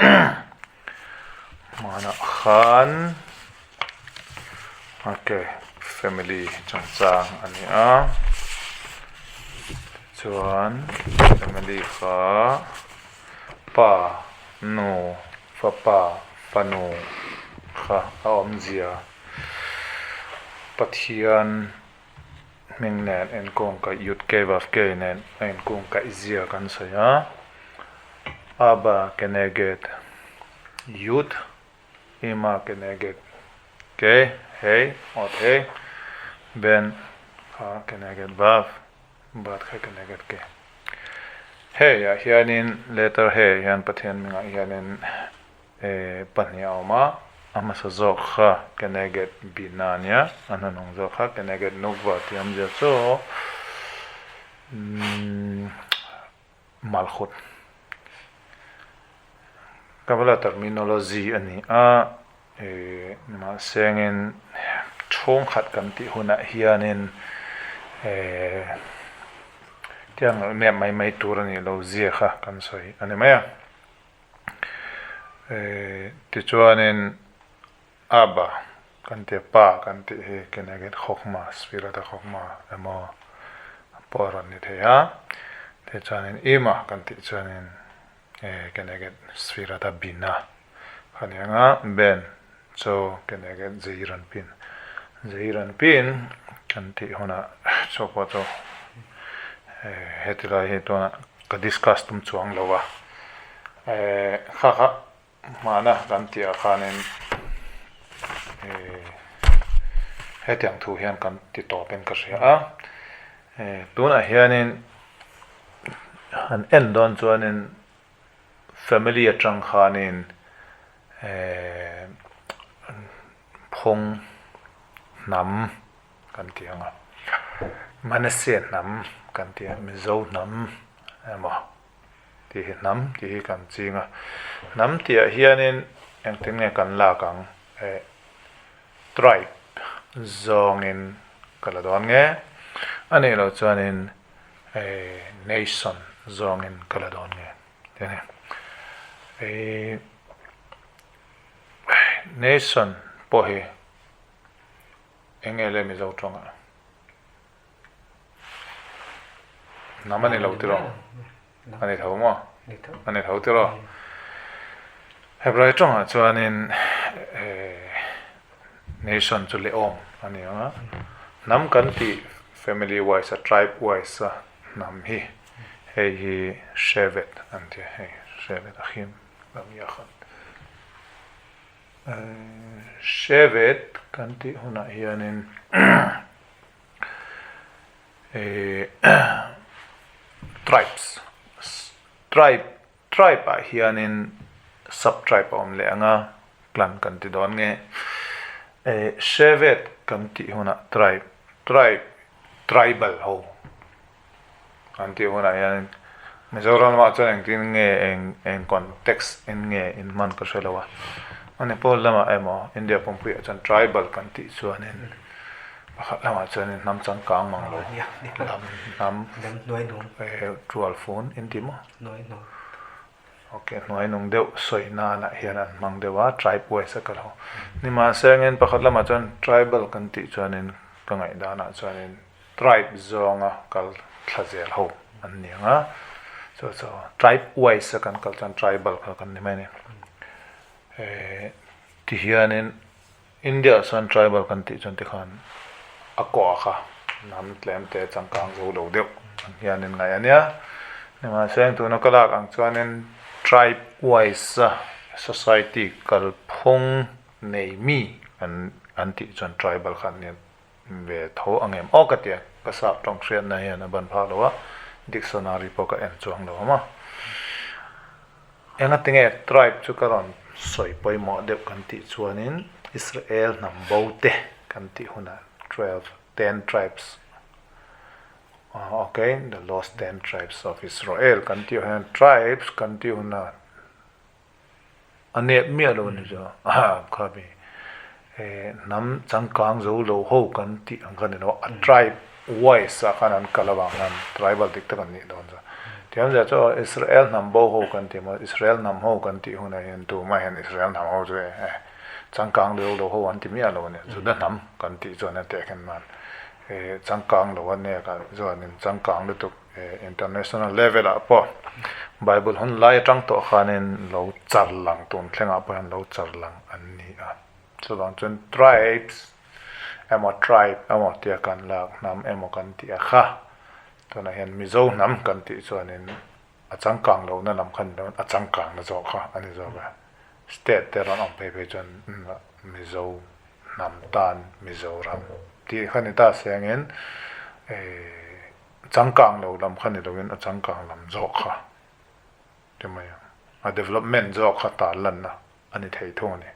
Hmanah khan ok family chungchang a ni a tichuan family kha pa nu fapa fanu kha a awmzia Pathian hming nen enkawngkaih Yud Kei Vav Kei nen a inkawngkaih zia kan sawi a Aba Keneged Yud Ima Keneged Kei Hei Ot Hei Ben kha Keneged Vav Bat kha Keneged Kei Hei ah hianin letter Hei hian Pathian hmingah hianin Pahnih a awm a, a hmasa zawk kha Keneged Bina a nia, a hnuhnung zawk kha Keneged Nukva tih awmzia chu Malchut Kabbalah terminology a ni a, mahsengin chhungkhat kan tih hunah hianin tiang nep mai mai tur a nih loh zia kha kan sawi a ni mai a. Tichuanin Abba kan tih a, Pa kan tih hi Keneged Chokhmah, Sfirat HaChokhmah emaw pawh a rawn ni thei a. Tichuanin Ima kan tih chuanin Keneged Sfirat HaBinah kha ni ang a, Ben chu Keneged Zeir Anpin, Zeir Anpin kan tih hunah chu pawh chu heti lai hi tunah ka discuss tum chuang lo a. Kha kha hmana kan tih ah khanin hetiang thu hian kan ti tawp in ka hria a tunah hianin han en dawn chuanin family atang khanin phawng hnam kan ti ang a Manase hnam kan ti a Mizo hnam emaw. Tih hi hnam tih hi kan ching a, hnam tihah hianin engtin nge kan lak ang eh tribe zawngin ka la dawn nge a nih loh chuanin eh nation zawngin ka la dawn nge tih a ni. Eh nation pawh hi eng nge le Mizo tawngah? Hnam a ni lo tiraw? A ni tho maw? A ni tho tiraw? Hebrai tawngah chuanin nation chu lehawm a ni ang a, hnam kan tih family wise a tribe wise a hnam hi hei hi Shevet an ti a, hei Shevet Achim lam Yachad. Shevet kan tih hunah hianin Tribes, tribe, tribe ah hianin sub tribe a awm leh ang a, clan kan ti dawn nge. Shevet kan tih hunah tribe, tribe, tribal ho kan tih hunah hianin Mizoram lamah chuan engtin nge eng eng context in nge in hman ka hre lo a, Manipur lamah emaw India pumpuiah chuan tribal kan tih chuanin pakhat lamah chuanin hnam changkang mang lo hnam hnam tual fun in ti maw? Ok hnuai nung deuh sawi nanah hian an hmang deuh a tribe wise a kal ho. Nimahse engin pakhat lamah chuan tribal kan tih chuanin ka ngaihdanah chuanin Tribe zawnga kal thla zel ho an ni ang a, chu chu tribe wise a kan kal chuan tribal kha kan ni mai a ni. Tihianin India ah chuan tribal kan tih chuan tikhan a kawh kha hnam tlem te changkang zo lo deuh ang hianin ngaih a nia. Nimahse tuna ka lak ang chuanin tribe wise a society kalphung nei mi an tih chuan tribal kha an ni a. Ve tho ang em aw ka ti a, ka sap tawng hriatna hian a ban phak lo a, dictionary pawh ka en chuang lo awm a. Engati nge tribe chu ka rawn sawi pawimawh deuh kan tih chuanin Israel hnam bo te kan tih hunah twelve, ten tribes, okay, the lost ten tribes of Israel kan tih hian tribes kan tih hunah A nep miah lo a ni chu kha mi hnam changkang zo lo ho kan tih ang kha ni lo a tribe wise ah khan an kal avang hian tribal dik tak an nih dawn chu. Tiamzia chu Israel hnam bo ho kan ti maw, Israel hnam ho kan tih hunah hian tumah hian Israel hnam ho chu eh changkang leu lo ho an ti miah lo a ni. Juda hnam kan tih chuan a tehkhin man eh changkang lo a nia ka chuanin changkang lutuk eh international level ah pawh Bible hun lai atang tawh khanin lo char lang tun thlengah pawh hian lo char lang an ni a. Chuvang chuan tribes emaw tribe emaw tia kan lak hnam emaw kan tih a kha. Tunah hian Mizo hnam kan tih chuanin a changkang lohna lam kha ni loin a changkangna zawk kha a ni zawk a. State te rawn awm phei phei chuan Mizo hnam tan Mizoram tih kha ni ta sengin changkang lo lam kha ni loin a changkang lam zawk kha ti mai ang. A development zawk kha tarlanna a ni thei thung a ni.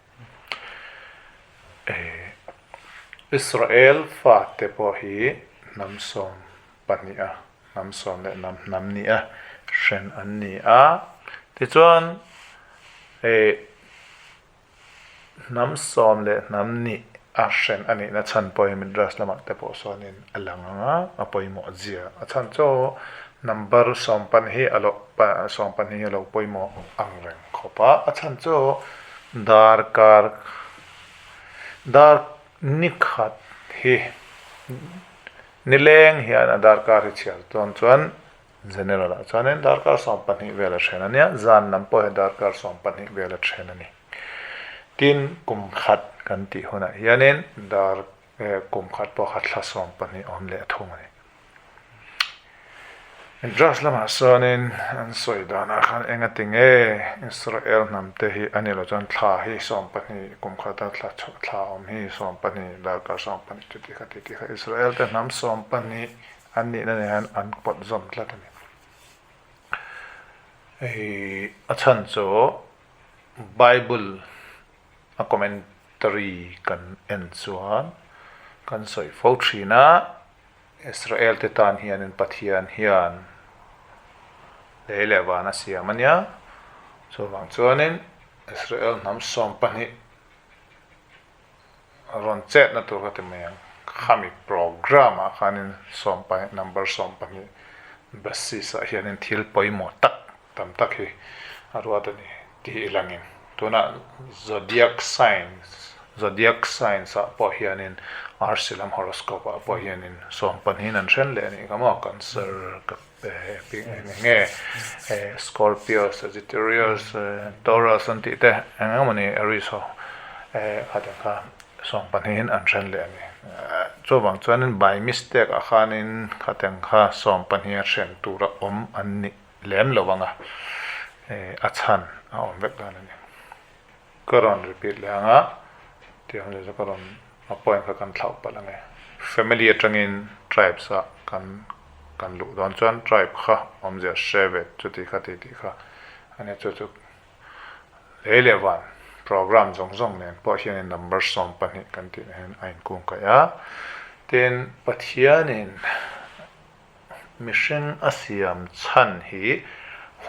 Israel fate pawh hi hnam 12 a, hnam sawm leh hnam hnam ni a hren an ni a. Tichuan hnam sawm leh hnam nih a hren a nihna chhan pawh hi Midrash lamah te pawh sawnin a lang ang a, a pawimawh zia. A chhan chu number 12 hi a lo 12 hi a lo pawimawh ang reng khawp a, a chhan chu darkar dar ni khat hi nileng hian a darkar hi chhiar dawn chuan general ah chuanin darkar 12 vel a then a nia, zan lam pawh hi darkar 12 vel a then a ni. Tin, kum khat kan tih hunah hianin dar kum khat pawh kha thla 12 awm leh thung a ni. Midrash lamah sawnin an sawi danah khan engati nge Israel hnam te hi a ni lo chuan thla hi 12 kum khata thla thla awm hi 12 darkar 12 chuti kha ti ti kha Israel te hnam 12 an nihna nen hian an pawt zawm tlat a ni. Hei a chhan chu Bible a commentary kan en chuan kan sawi fo thin a, Israel te tan hianin Pathian hian lei leh van a siam a nia, chuvang chuanin Israel hnam 12 rawn chetna tur ka ti mai ang, khami program ah khanin 12 number 12 basis ah hianin thil pawimawh tak tam tak hi a ruat a ni tih langin tunah zodiac signs zodiac signs ah pawh hianin arsi lam horoscope ah pawh hianin 12 in an hren leh a nih kha maw cancer ka eng nge scorpio sagittarius taurus an tih te eng eng emawni aries ho kha kha 12 in an hren leh a ni chuvang chuanin by mistake ah khanin khatiang kha 12 a hren tura awm an nih lem lo anga a chhan a awm vek dan a ni. Ka rawn repeat leh ang a, tiang leh chu ka rawn a point kha kan thlauh palh ang e. Family atangin tribes ah kan kan luh dawn chuan tribe kha awmzia hre ve chuti kha ti tih kha a nia chu chu lei leh van program zawng zawng nen pawh hianin number 12 kan tih na hian a inkungkaih a. Tin, Pathianin Mihring a siam chhan hi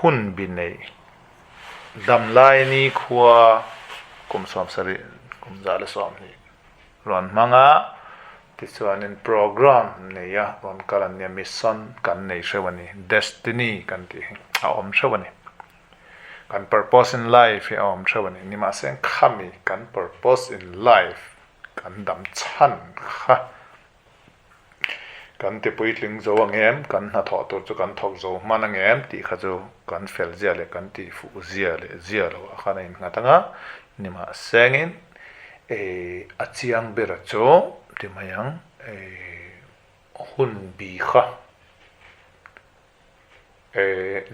hun bi neih damlai ni khua kum 70 kum 120 rawn hmang a, tichuanin program nei a rawn kal an nia, mission kan nei hreuh a ni, destiny kan tih hi a awm hreuh a ni, kan purpose in life hi a awm hreuh a ni, nimahse khami kan purpose in life kan dam chhan kha. Kan ti puitling zo ang em, kan hnathawh tur chu kan thawk zo hman ang em tih kha chu kan fel zia leh kan tih fuh zia leh zia lo ah khan a innghat ang a, nimahsengin a chiang ber chu ti mai ang hun bi kha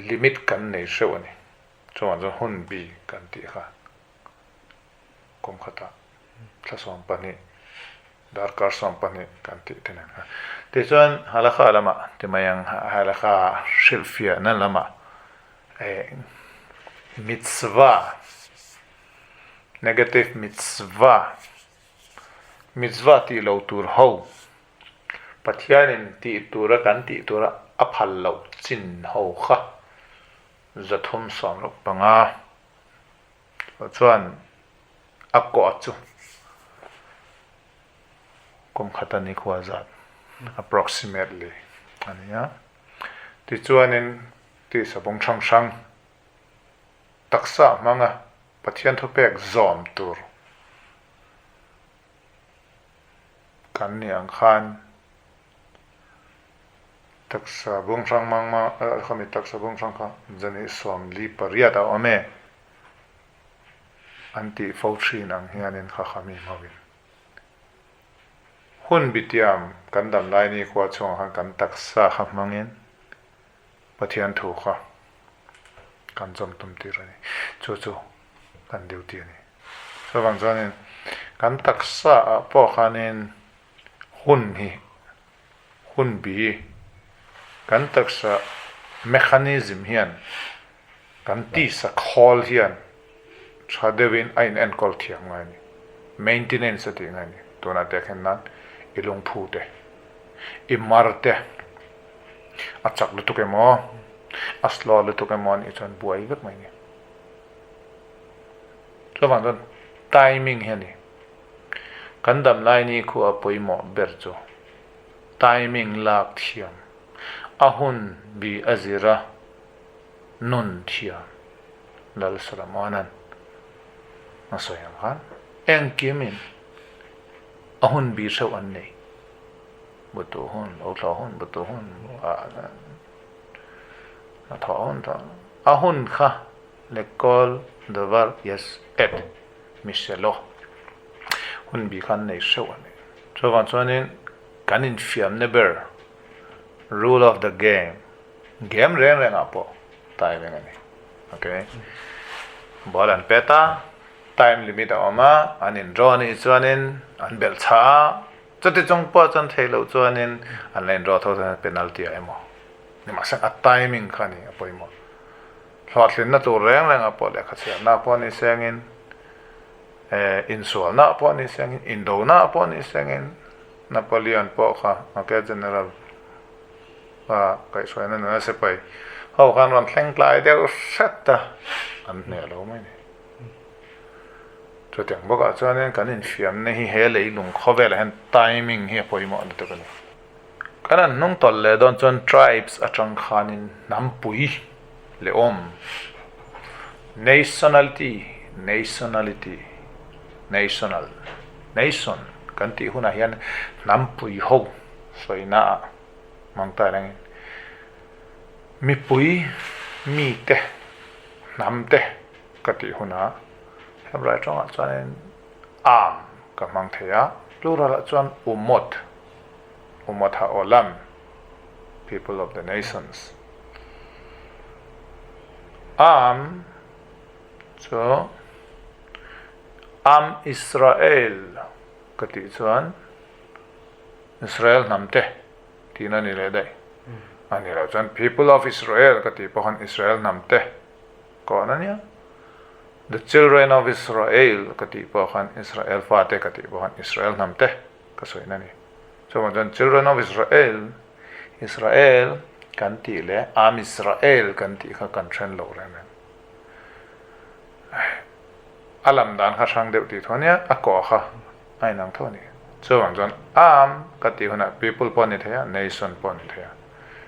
limit kan nei hreuh a ni, chuvang chuan hun bi kan tih kha. Kum khatah thla 12, darkar 12 kan tih te nen kha. Tichuan halakha lamah ti mai ang, halakha hrilhfiahna lamah eh mitzvah, negative mitzvah, mitzvah tih lo tur ho, Pathianin tih tura kan tih tura a phal loh chin ho kha 365. Chuan a kawh chu kum khat a ni khua zat approximately a ni a. Tichuanin. Tisa bung hrang hrang taksa hmanga Pathian thupek zawm tur kan nih ang khan taksa bung hrang hmang khami taksa bung hrang kha zani 48 a awm e an tih fo thin ang hianin kha khami hmangin hun bitiam kan dam lai ni khua chhungah khan kan taksa kha hmangin Pathian thu kha kan zawm tum tir a ni. Chu chu kan duty a ni. Chuvang chuanin kan taksa ah pawh khanin hun hi, hun bi, kan taksa mechanism hian kan tisa khawl hian tha deuhin a in enkawl thiam ngai a ni. Maintenance a tih ngai a ni. Tunah te khen nan i lungphu te, i mar te, A chak lutuk emaw, a slow lutuk emaw anih chuan buai vek mai a ni. Chuvang chuan timing hi a ni. Kan dam lai ni khu a pawimawh ber chu timing lak thiam, a hun bi a zir a nun thiam Lal Solomona'n a sawi ang khan engkimin a hun bi hreuh an nei. Butu hun, lo thlawh hun, butu hun, a thawh hun tawh. A hun kha Lekkawl Davar Yes Et Michelo hun bi khan nei hreuh a ni. Chuvang chuanin kan infiamna ber rule of the game, game reng rengah pawh timing a ni. Okay. Ball an pet a, time limit a awm a, an in draw anih chuanin an belh chhah a, Chuti chung pawh chuan theih loh chuanin an la inrawh tho chuan penalty ah emaw nimahse a timing kha a ni a pawimawh. Hlawhtlinna tur reng reng ah pawh lehkha chhiarna pawh ni sengin eh insualna pawh ni sengin indona pawh ni sengin Napoleon pawh kha okay general kha kaihhruaina nuna sipai ho khan rawn thleng tlai deuh hret a an hneh lo mai a ni. Chutiang bawkah chuanin kan infiamna hi he leilung khawvelah hian timing hi a pawimawh lutuk a ni. Kan han hnung tawlh leh dawn chuan tribes atang khanin hnampui leh awm, nationality, nationality, national, nation kan tih hunah hian hnampui ho sawina ah hmang ta rengin mipui mite hnamte ka tih hunah Hebrai tawngah chuanin am ka hmang thei a, plural ah chuan umot, umot ha'olam, people of the nations. Am chu Am Israel ka tih chuan Israel hnam te tihna a ni leh daih. A ni loh chuan people of Israel ka tih pawh khan Israel hnam te Kawn a nia. The children of Israel ka tih pawh khan Israel fate ka tih pawh khan Israel hnam te ka sawina a ni. Chuvang chuan children of Israel, Israel kan tih leh Am Israel kan tih kha kan then lo reng reng. A lam dan kha hrang deuh tih thu a nia, a kawh kha a inang tho a ni. Chuvang chuan Am ka tih hunah people pawh a ni thei a, nation pawh a ni thei a.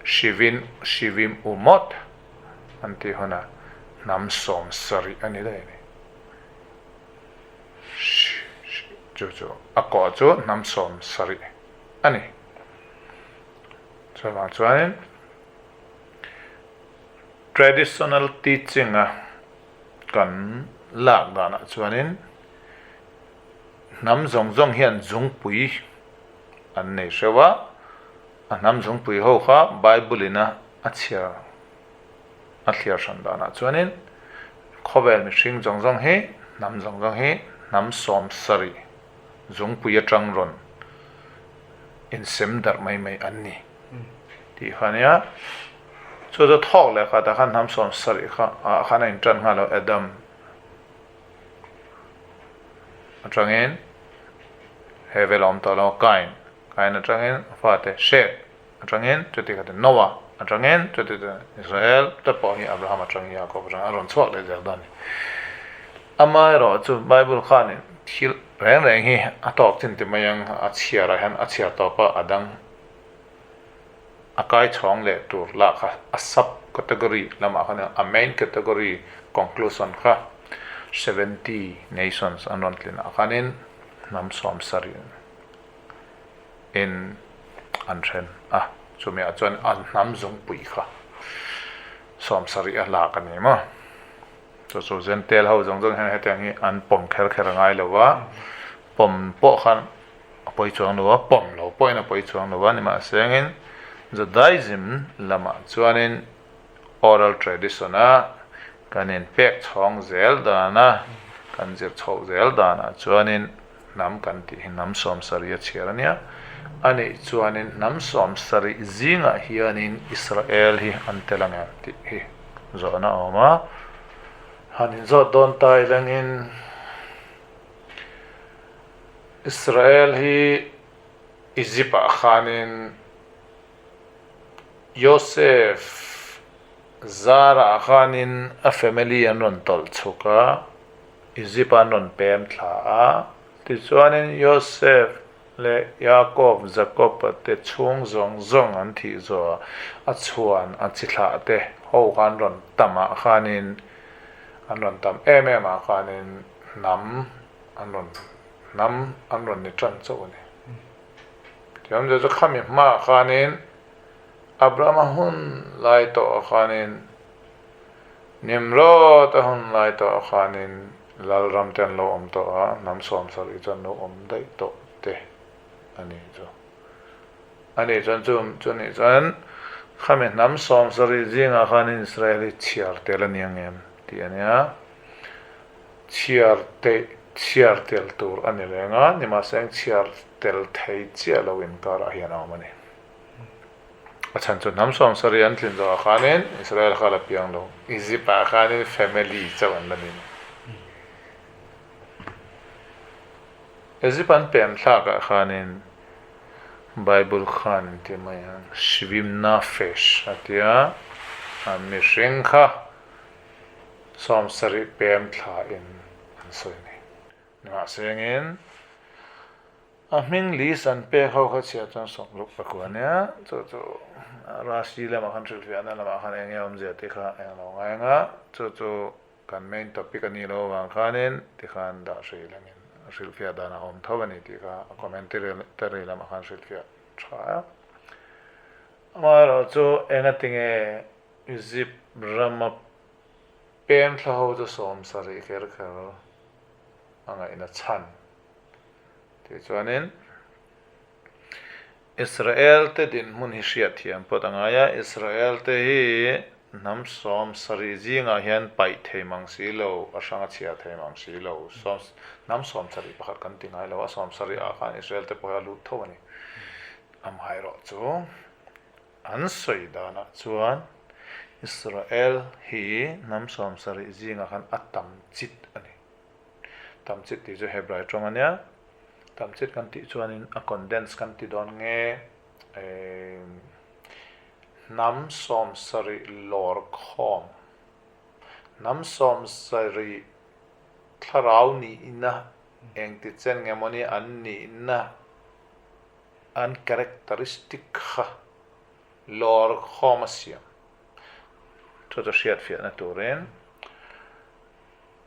Shivin, Shivim Umot. an tih hunah hnam 70 a ni daih a ni. Chu chu a kawh chu hnam 70 a ni. Chuvang chuanin traditional teaching a kan lak danah chuanin hnam zawng zawng hian zungpui an nei hreuh a, a hnam zungpui ho kha Bible in a A chhiar a thliar hran danah chuanin khawvel mihring zawng zawng hi hnam zawng zawng hi hnam 70 zungpui atang rawn insem darh mai mai an ni tih kha a nia. Chu chu thawk leh khatah khan hnam 70 kha ah khan a intan nghal lo Adam atangin Hevel a awm tawh lo Kain, Kain atangin a fate Shet Atangin chuti kha te Noah atangin chuti te Israel te pawh hi Abraham atangin Jacob atangin a rawn chhuak leh zel dawn a ni. Amaherawh chu Bible khanin thil reng reng hi a tawk chin ti mai ang a chhiarah hian a chhiar tawp a a dang. A kai chhawng leh tur lah kha a sub category lamah khan a main category conclusion kha 70 nations an rawn tlin ah khanin hnam 70 in an then a, chumi ah chuan an hnam zungpui kha 70 a lak a ni maw. Chu chu Gentile ho zawng zawng hian hetiang hi an pawm kher kher a ngai lo va, pawm pawh khan a pawi chuang lo a, pawm lo pawhin a pawi chuang lo a, nimahsengin Judaism lamah chuanin oral tradition a kan inpek chhawng zel dana kan zir chhoh zel danah chuanin hnam kan tih hi hnam 70 a chhiar a nia, anih chuanin hnam 70 zingah hianin Israel hi an tel ang em tih hi zawhna a awm a, han inzawt dawn ta ilangin Israel hi Egypt ah khanin Joseph Zara ah khanin a family an rawn tawlh chhuk a, Egypt an rawn pem thla a, tichuanin Joseph leh Yaakov, Jacob, te chhung zawng zawng an thih zawh a chhuan a chi thlah te ho kha an rawn tam ah khanin an rawn tam em em ah khanin hnam an rawn hnam an rawn ni tan chauh a ni. Tichuan chu khami hmaah khanin Abrahama hun lai tawh ah khanin Nimrod a hun lai tawh ah khanin Lalram te an lo awm tawh a, hnam 70 chu an lo awm daih tawh te a ni chu. A nih chuan chu chu nih chuan khami hnam 70 zingah khanin Israel hi chhiar tel a ni ang em tih a nia. Chhiar te chhiar tel tur a ni reng a, nimahse eng chhiar tel thei chiah lo inkarah hian a awm a ni. A chhan chu hnam 70 an tlin zawhah khanin Israel kha la piang lo, Egypt ah khanin family chauh an la ni. Egypt an pem thlakah khanin Bible khan in ti mai ang, Shivim Nafesh a ti a, an mihring kha 70 pem thla in an sawi a ni. Nimahsengin a hming list an pek ho kha chhiah chuan 69 a nia, chu chu Rashi lamah khan hrilhfiahna lamah khan eng nge awmzia tih kha eng lo ngai ang a, chu chu kan main topic a nih loh avang khanin tikhan dah hrih langin hrilhfiah dan a awm tho a ni tih kha a commentary lamah khan hrilhfiah tha a. Amaherawhchu engatinge Egypt rama pem thla ho chu 70 kher kher a ngaihna chhan tih chuanin Israel te dinhmun hi hriat thiam phawt a ngai a, Israel te hi hnam 70 zingah hian paih thei mang si lo, a hrang a chhiar thei mang si lo, sawm hnam 70 pakhat kan ti ngai lo a, 70 ah khan Israel te pawh hi a lut tho a ni. Amaherawhchu An sawi danah chuan Israel hi hnam 70 zingah khan a tam chit a ni. Tam chit tih chu Hebrai tawng a nia. Tam chit kan tih chuanin a condense kan ti dawn nge hnam 70 lawr khawm, hnam 70 thlarau nihna engti chen nge mawni an nihna an characteristic kha lawr khawm a siam chu chu hriat fiahna turin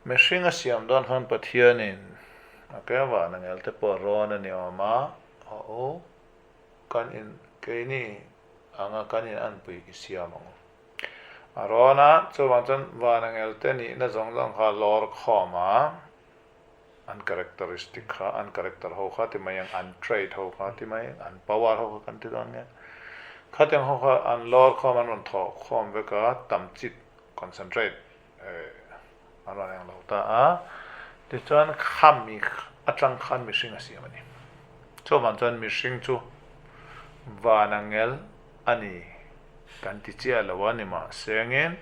mihring a siam dawn khan Pathianin a ke van a ngel te pawh rawn a ni awm a, a u kan in keini anga kan in anpui i siam ang u. A rawn a, chuvang chuan van a ngel te nihna zawng zawng kha lawr khawm a. An characteristic kha, an character ho kha ti mai ang, an trait ho kha ti mai ang, an power ho kha kan ti dawn nge. Khatiang ho kha an lawr khawm, an rawn thawh khawm vek a, tam chit, concentrate, an rawn eng lo ta a. Tichuan khami atang khan mihring a siam a ni. Chuvang chuan mihring chu van angel a ni kan ti chiah lo a ni mahsengin,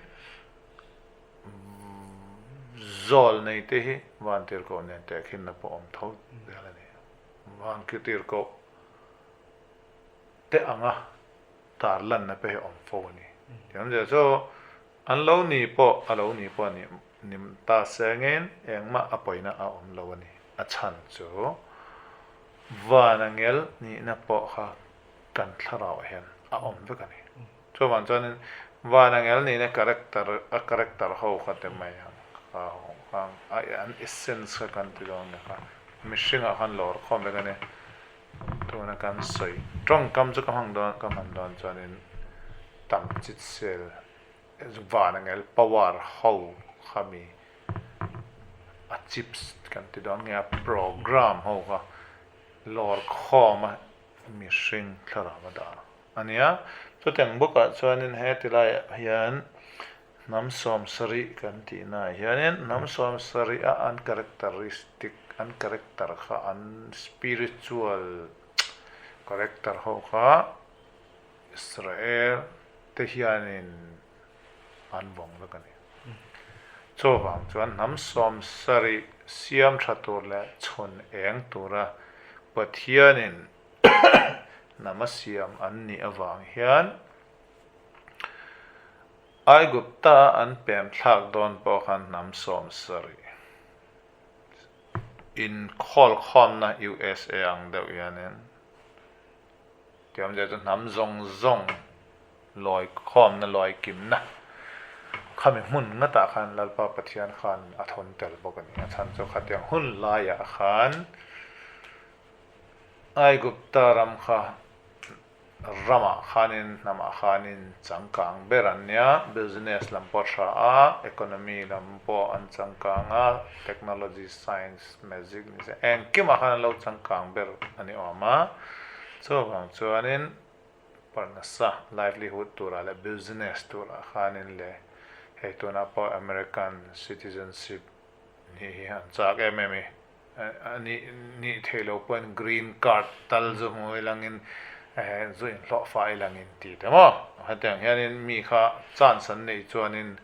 Zawl nei te hi van tirhkoh nen tehkhinna pawh awm tho zel a ni. Van khi tirhkoh te anga tar lanna pawh hi awm fo a ni. Tiang zia chu an lo ni pawh a lo ni pawh ni ni ta sengin engmah a pawina a awm lo a ni. A chhan chu van angel nihna pawh kha kan thlarauah hian a. A awm vek a ni. Chuvang chuanin Vanangel nihna character a character ho kha te mai ang kha kha an essence kha kan ti dawn nia kha mihringah khan lawr khawm vek a ni. Tuna kan sawi tawngkam chu ka hmang dawn ka hman dawn chuanin tam chit sel Vanangel power ho kha mi a chips kan ti dawn nge a program ho kha lawr khawm a mihring thlarau a dah a nia. Chutiang bawkah chuanin heti laiah hian hnam sawmsarih kan tihnaah hianin hnam sawmsarih a an characteristic, an character kha an spiritual character ho kha Israel te hianin an vawng vek a ni. Chuvang chuan hnam sawmsarih siam tha tur leh chhun eng tura Pathianin hnam a siam an nih avang hian Aigupta an pem thlak dawn pawh khan hnam sawmsarih inkhawlkhawmna USA ang deuh hianin Tiamzia chu hnam zawng zawng lawi khawmna lawi kimna khami hmun ngatah khan Lalpa Pathian khan a thawn tel bawk a ni. A chhan chu khatiang hun laiah khan Aigupta ram kha ramah khanin hnamah khanin changkang ber an nia, business lam pawh a tha a, economy lam pawh an changkang a, technology, science, magic ni se engkimah khan an lo changkang ber a ni awm a. Chuvang chuanin parnasa, livelihood, turah leh business turah khanin leh hei tunah pawh American citizenship nih hi an chak em em i. A nih nih theih loh pawhin green card tal chu hmu ilangin zu inhlawh fah ilangin ti te maw? Hetiang hianin mi kha chance an neih chuanin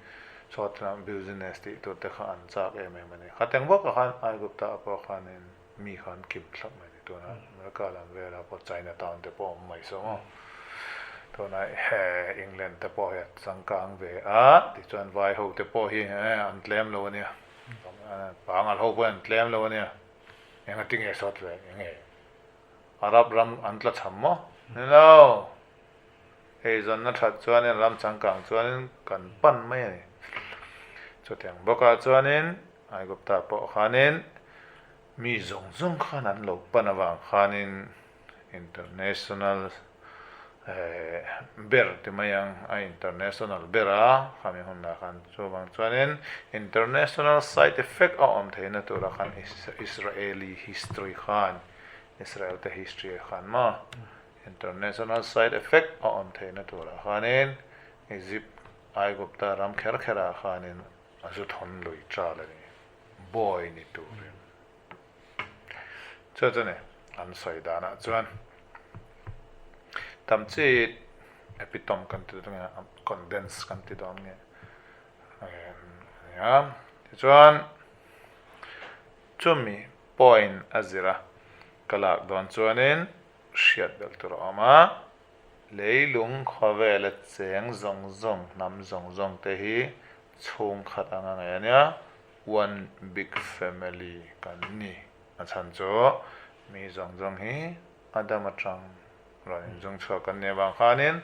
sawtah business tih tur te kha an chak em em a ni. Khatiang bawkah khan Aigupta pawh khanin mi kha an kim thlap mai a ni. Tuna America lam velah pawh China town te pawh a awm mai saw maw? Tuna he England te pawh hi a changkang ve a, tichuan vai ho te pawh hi an tlem lo a nia. Pangal ho pawh an tlem lo a nia. Enga tinge sawt ve enge Arab ram an tla cham maw? Ni lo. Eizawnna that chuanin ram changkang chuanin kan pan mai a ni. Chutiang bawkah chuanin Aigupta pawh khanin mi zawng zawng khan an lo pan avang khanin International ber ti mai ang, a international ber a, khami hun lah khan chuvang chuanin international side effect a awm theihna tura khan Israeli history khan, Israel te history ah khan maw international side effect a awm theihna turah khanin Egypt, Aigupta ram kher kherah khanin a zu thawn lui chal a ni, boy ni turin. Chu chu ni, an sawi danah chuan tam chi epitome kan ti dawn nge, condense kan ti dawn nge ania. Tichuan chumi point a zir a ka lak dawn chuanin hriat belh tur a awm a, leilung khawvela cheng zawng zawng hnam zawng zawng te hi chhungkhat anga ngaih a nia. One big family kan ni. A chhan chu mi zawng zawng hi Adam atang rawn inzung chhuak kan nih avang khanin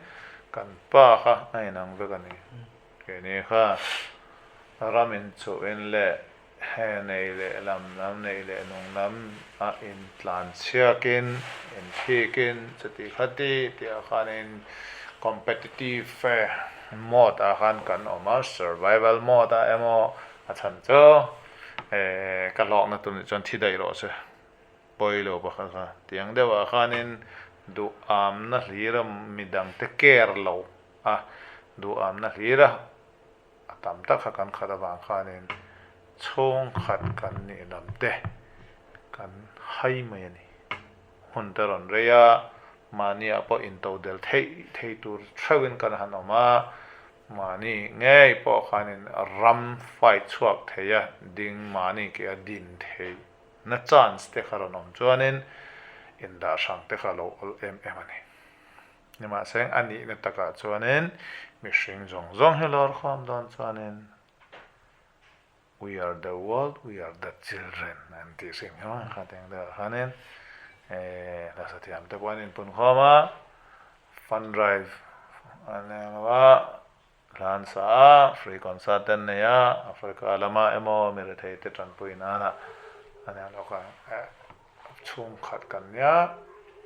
kan pa kha a inang vek a ni. Keini kha ram inchuhin leh he nei leh lam lam nei leh nung lam a intlan chhiakin inthikin chuti khati tih ah khanin competitive mode ah khan kan awm a, survival mode ah emaw a chhan chu ka hlawkna tur nih chuan thi daih rawh se pawi lo pakhat kha tiang deuh ah khanin duhamna hlira midangte care lo a duhamna hlira a tam tak kha kan khat avang khanin chhungkhat kan nih lam te kan hai mai a ni. Hun te rawn rei a, mahniah pawh into del theih thei tur theuhin kan han awm a, mahni ngei pawh khanin ram fight chhuak thei a, ding mahni ke a din theih na chance te kha rawn awm chuanin indah hrang te kha a lo awl em em a ni. Nimahse a nihna takah chuanin mihring zawng zawng hi lawr khawm dawn chuanin We are the world, we are the children an tih hrim hi maw? Kha tiang deuhah khanin hla sathiam te pawh an inpun khawm a, Fund drive an nei ang a, hla an sa a, free concert te an nei a, Africa lama emaw mi rethei te tanpui nana a nia lawk a, chhungkhat kan nia,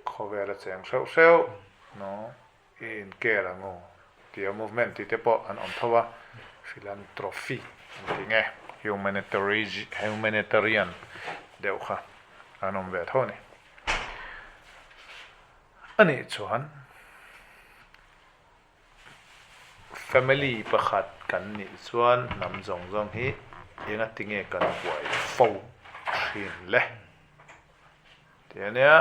khawvel a cheng hreuh hreuh no i in care ang u tia movement tih te pawh an awm tho a, philanthropy an tih nge humanitarian deuh kha an awm ve tho a ni. A nih chuan family pakhat kan nih chuan hnam zawng zawng hi enga tinge kan buai fo thin le? Tih a nia,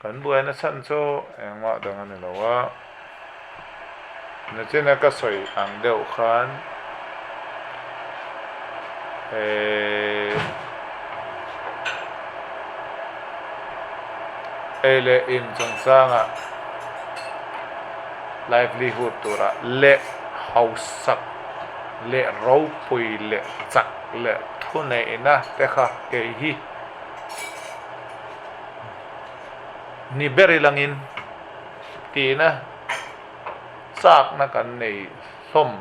kan buai na chhan chu engmah dang a ni lo a, nachina ka sawi ang deuh khan Eii Ei leh in chungchangah livelihood turah leh hausak leh ropui leh chak leh thuneihna te kha kei hi ni ber ilangin tihna chakna kan nei hlawm.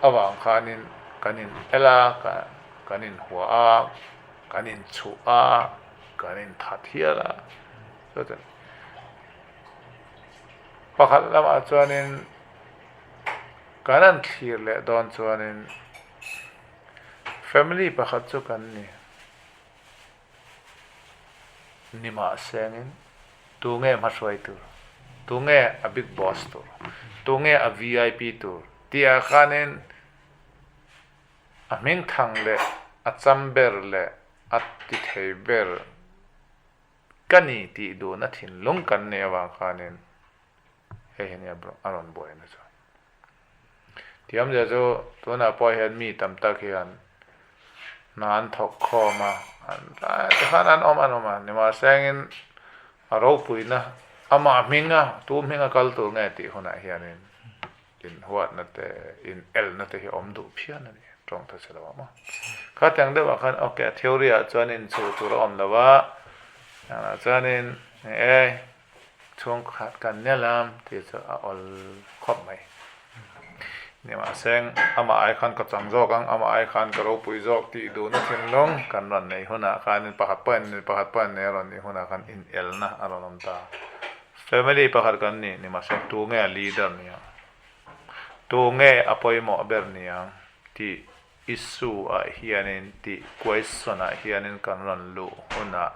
Avang khanin kan in el a, kan in hua a, kan in chhuh a, kan in that hial a. Chuan pakhat lamah chuanin kan han thlir leh dawn chuanin family pakhat chu kan ni. Nimahsengin tunge hmahruai tur, tunge a big boss tur, tunge a vip tur tih ah khanin a hmingthang leh a cham ber leh a ti thei ber ka ni tih duhna thinlung kan neih avang khanin hei hi nia a rawn buaina chu. Thiamzia chu tunah pawh hian mi tam tak hian hna an thawk khawm a, tikhan an awm an awm a, nimahsengin a ropuina amah hminga tu hminga kal tur nge tih hunah hianin inhuatna te inelna te hi a awm duh phian a ni tawng ta che lo ang maw. Khatiang deuhah khan ok a theory ah chuan inchhuh tur a awm lo a, chuanin e. Chhungkhat kan nia lam tih chu a awl khawp mai. Nimahse, amah ai khan ka chang zawk ang, amah ai khan ka ropui zawk tih duhna thinlung kan rawn neih hunah khanin pakhat pawh in pakhat pawh in nei a rawn nih hunah khan inelna a rawn awm ta. Family pakhat kan ni, nimahse tunge a leader nia? Tunge a pawimawh ber nia? Tih issue ah hianin tih question ah hianin kan rawn luh hunah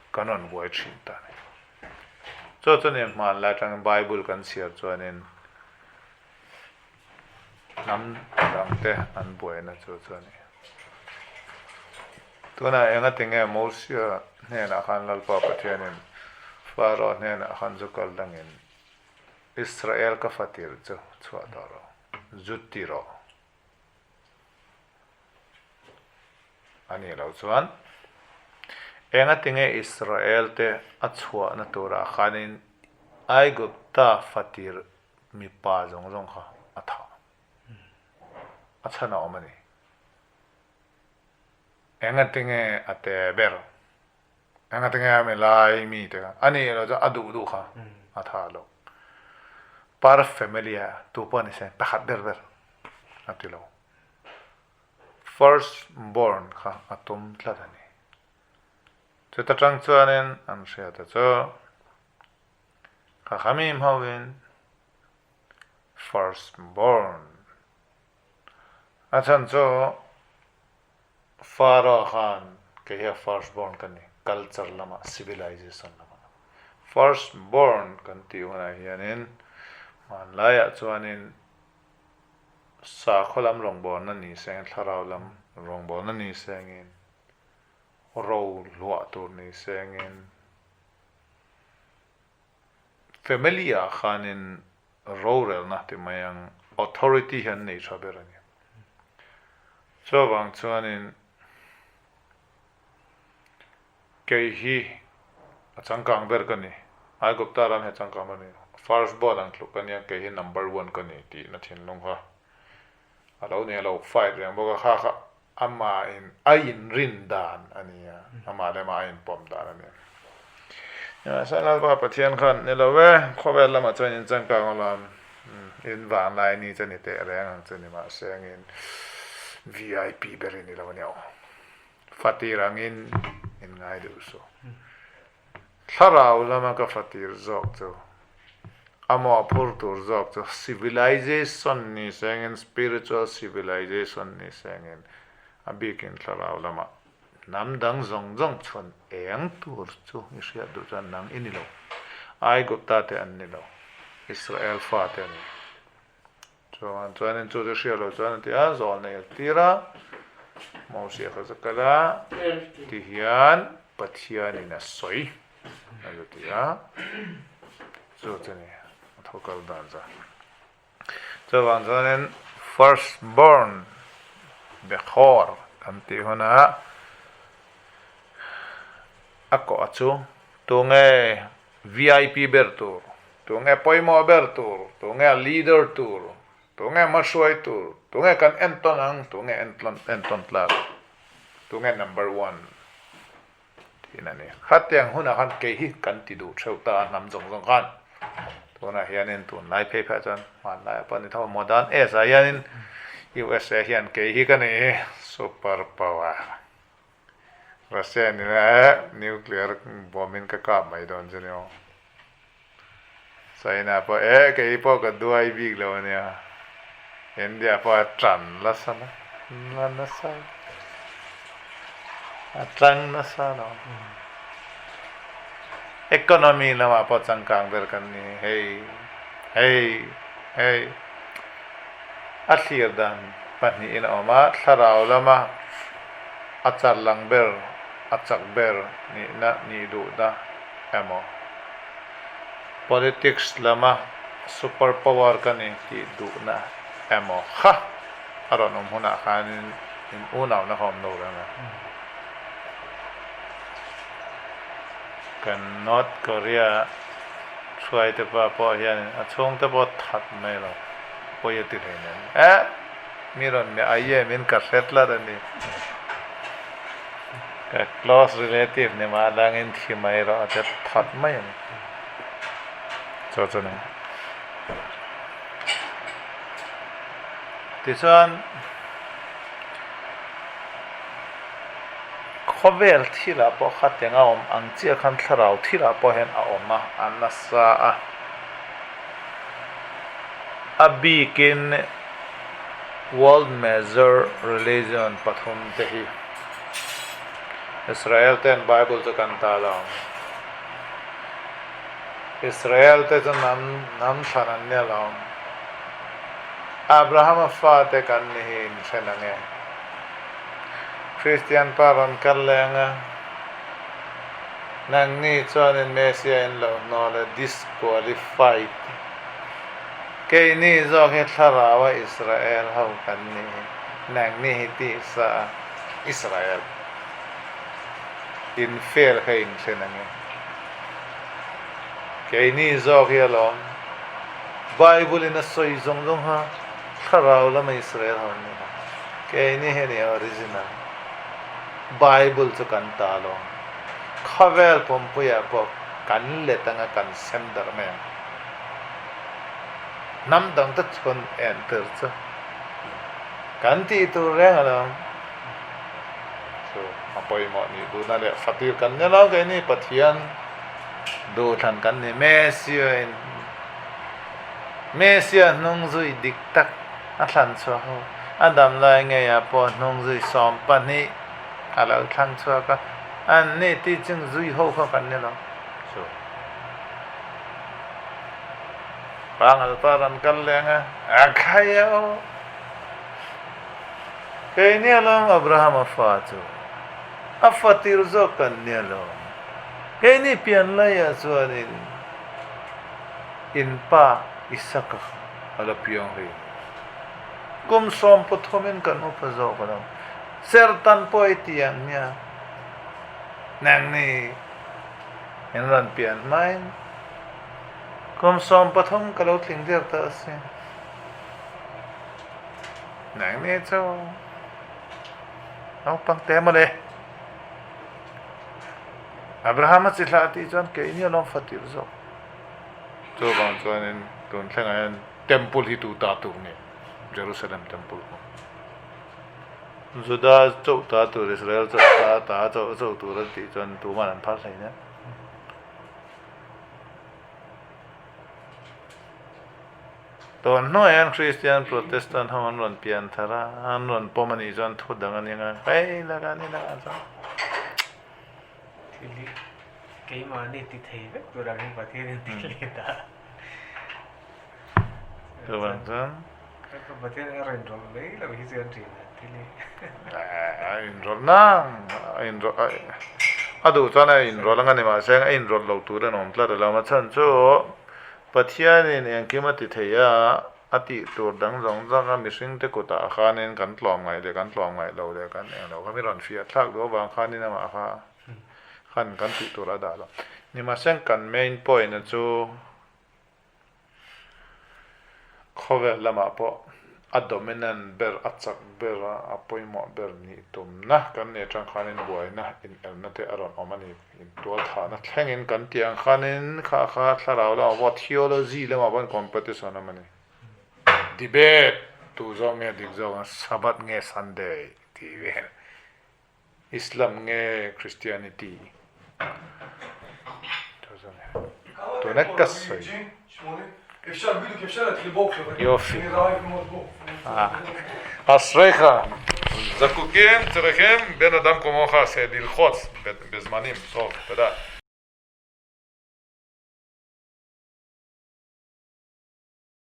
Kan rawn buai thin ta a ni. Chu chuanin hmanlai atangin Bible kan chhiar chuanin hnam dangte an buaina chu chu a ni. Tunah engatinge Mosia hnenah khan Lalpa Pathianin Pharaoh hnenah khan zu kal dangin Israel ka fatir chu chhuah tawh rawh, zu ti rawh. A nih loh chuan, engatinge Israelte a chhuahna turah khanin Aigupta fatir mipa zawng zawng kha a thah? A chhan a awm a ni. Engatinge a te ber? Engatinge a mi lai mite kha? A nih loh chuan a duh duh kha a thah loh. Per familia tu pawh ni se pakhat ber ber a ti lo. First born kha a tum tlat a ni. Chuta tang chuanin an hriat a chu ka khami hmawin first born a chhan chu Pharaoh khan kei hi a first born ka ni culture lamah civilization lamah first born kan tih hunah hianin hmanlaiah chuanin Sakhaw lam rawngbawlna ni sengin, thlarau lam rawngbawlna ni sengin, ro hluah tur ni sengin, family ah khanin rorelna ti mai ang authority hi an nei tha ber a ni. Chuvang chuanin Kei hi a changkang ber ka ni. Aigupta ram hi a changkang ber a ni. First born ang tluk ka nia, kei hi number one ka ni tihna thinlung kha a lo ni a, lo fight reng bawk a, kha kha amahin a inrin dan a ni a, amah leh amah a inpawm dan a ni. Nimahsela Lalpa Pathian khan ni lo e, khawvel lamah chuan in changkang alawm, in vanglai ni chu ni teh reng ang chu nimahse angin VIP ber i ni lo ania aw. Fatir angin in ngai duh suh. Thlarau lama ka fatir zawk chu, a mawhphur tur zawk chu civilization ni sengin, spiritual civilization ni sengin, a bikin thlarau lamah Hnam dang zawng zawng chhawn eng tur chu i hriat duh chuan nang i ni lo. Aigupta te an ni lo. Israel fa te an ni. Chuan chuanin chu chu hriat loh chuan a ti a, zawl nei a tir a, Mosia kha chu kal a, ti hian Pathianin a sawi a lo ti a, chu chu ni a tho kal dan chu. Chuvang chuanin first born Bechor kan tih hunah a kawh chu tunge VIP ber tur, tunge pawimawh ber tur, tunge leader tur, tunge hmahruai tur, tunge kan entawn ang, tunge entawn tlak, tunge number one Thin a ni. Khatiang hunah khan kei hi kan ti duh theuh ta a, hnam zawng zawng khan. Tunah hianin tunlai phei pheiah chuan hmanlaiah pawh a ni tho a, modern age ah hianin USA hian kei hi ka ni hi super power. Russia in ila e nuclear bomb in ka kap mai dawn chu ni aw. China pawh e kei pawh ka duai bik lo ania. India pawh a tan nasa la nasa a tang nasa lo. Economy lamah pawh changkang ber kan ni hei hei hei a thlir dan pahnihin a awm a thlarau lama a char lang ber a chak ber nihna nih duhna emaw politics lama super power ka ni tih duhna emaw kha a rawn awm hunah khanin in unauna kha awm lo reng a. Kan North Korea hruaite pa pawh hianin a chhungte pawh that mai lo pawi a ti hlei nen. Eh! Mi rawn mi aye min ka hre tlat a ni. Ka close relative ni mah dangin thi mai rawh a ti that mai a ni. Chu chu ni. Tichuan khawvel thilah pawh khatiang a awm ang chiah khan thlarau thilah pawh hian a awm a, a nasa a. A bikin World Major Religion pathum te hi Israel ten Bible chu kan ta lo ang. Israel te chu hnam hnam thlan an nia lo ang. Abrahama fate kan ni hi inhren ang e. Kristian pa rawn kal leh ang a, nangni chuanin Messiah in lo hnawl e, disqualified. Keini zawk hi thlaraua Israel ho kan ni hi, nangni hi tisa a Israel in fel kha in hre nange. Keini zawk hi alawm Bible in a sawi zawng zawng kha thlarau lama Israel ho an ni lo. Keini hi a ni original. Bible chu kan ta alawm. Khawvel pumpuiah pawh kan let anga kan sem darh mai ang. Hnam dang te chuan en tir chu kan tih tur reng a lo. Chu a pawimawh nih duhna leh fatir kan ni lo keini Pathian duhthlan kan ni Messia in Messia hnung zui dik tak a thlan chhuak ho a dam lai ngeiah pawh hnung zui 12 a lo thlang chhuak a an ni tih chung zui ho kha kan ni lo. Chu. Pangal pa rawn kal leng a, a khai a aw. Kei nia lawm Abrahama fa chu, a fa tir zawk kan nia lawm. Keini pian laiah chuanin in pa Isaka a la piang hlei. Kum 13 in kan upa zawk alawm. Sertan pawh i ti ang nia. Nangni In rawn pian hmain kum 13 ka lo tling der ta asin. Nangni chu naupang te mawle. Abrahama chi hlah tih chuan keini alawm fa tirh zawk. Chuvang chuanin tun thlengah hian Temple hi tu ta tur nge? Jerusalem Temple kha. Juda chauh ta tur, Israel chauh ta ta chauh chauh tur an tih chuan tuman an phal hlein e. Tun hnuaiah hian Kristian Protestant ho an rawn pian thar a, an rawn pawm a nih chuan thu dang a ni ang a, hei laka ni laka chuan. Thil hi keimahni ti thei vek tur ang hi Pathian in ti let a. Chuvang chuan. Pathian a rawn rawlh mai lo hi chuan thin a thil hi. A inrawlh nang, a inrawlh a duh chuan a inrawlh ang a ni mahse a inrawlh lo tur an awm tlat alo a chhan chu Pathianin engkim a ti thei a, a tih tur dang zawng zawng a mihringte kutah khanin kan tlawm ngaih leh kan tlawm ngaih lo leh kan eng lo kha mi rawn fiah thlak duh avang khanin amah kha khan kan tih tur a dah lo. Nimahse kan main point a chu Khawvel lamah pawh a dominant ber, a chak ber a, a pawimawh ber nih tumna kan nih atang khanin buaina inelna te a rawn awm a ni. Intualthahna thlengin kan tih ang khanin kha kha thlarau lamah pawh theology lamah pawh competition a awm a ni. Debate tu zawk nge dik zawk ang Sabbath nge Sunday tih vel, Islam nge Christianity tuna ka sawi Yofi Ashrecha Zakukim Tzrichim Ben Adam Kamocha Se Lilchotz Bezmanim Tov Toda.